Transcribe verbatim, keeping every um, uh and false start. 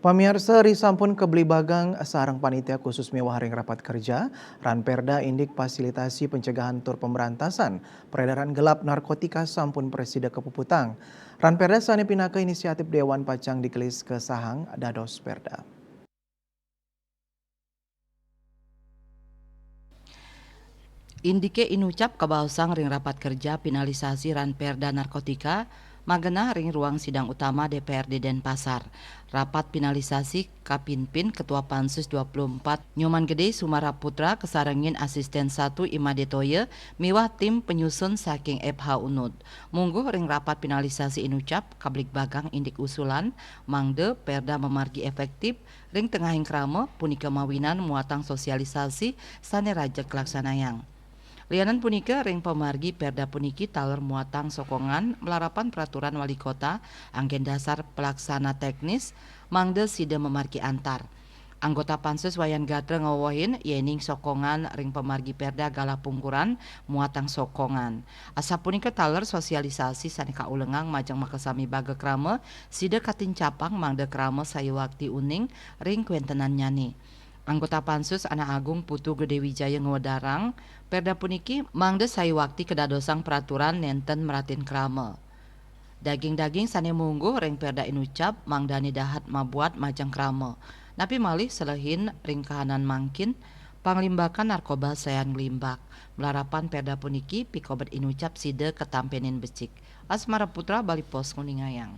Pamiarsa, ri sampun kablibagang sareng panitia khusus miwah ring rapat kerja, Ranperda indik fasilitasi pencegahan tur pemberantasan peredaran gelap narkotika sampun prasida kapuputang. Ranperda sane pinaka inisiatif Dewan pacang digelis kesahang dados Perda. Indike inucap kabaosang ring rapat kerja finalisasi Ranperda narkotika magenah ring ruang sidang utama D P R D Denpasar. Rapat finalisasi kapimpin Ketua Pansus dua puluh empat Nyoman Gede Sumara Putra kasarengin Asisten satu Imade Toya miwah tim penyusun saking F H Unud. Mungguh ring rapat finalisasi inucap kablibagang indik usulan mangda Perda mamargi efektif ring tengahing krama, punika mawinan muatang sosialisasi sane rajeg kalaksanayang. Lianan punika, ring pamargi Perda puniki taler muatang sokongan malarapan peraturan Wali Kota anggen dasar pelaksana teknis mangda sida mamargi antar. Anggota Pansus Wayan Gatra ngawewehin yening sokongan ring pamargi Perda galah pungkuran muatang sokongan. Asapunika taler sosialisasi sane kaulengang majeng makasami baga krama sida katincapang mangda krama sayuwakti uning ring kwentenannyane. Anggota Pansus Anak Agung Putu Gede Wijaya ngwedarang, Perda puniki mangda sayuwakti kadadosang peraturan nenten meratin krama. Daging-daging sane mungguh ring Perda inucap mangdane dahat mabuat majeng krama. Napi malih selehin ring kahanan mangkin, panglimbakan narkoba sayan nglimbak. Malarapan Perda puniki pikobet inucap sida katampenin becik. Asmara Putra, Bali Post, nguningayang.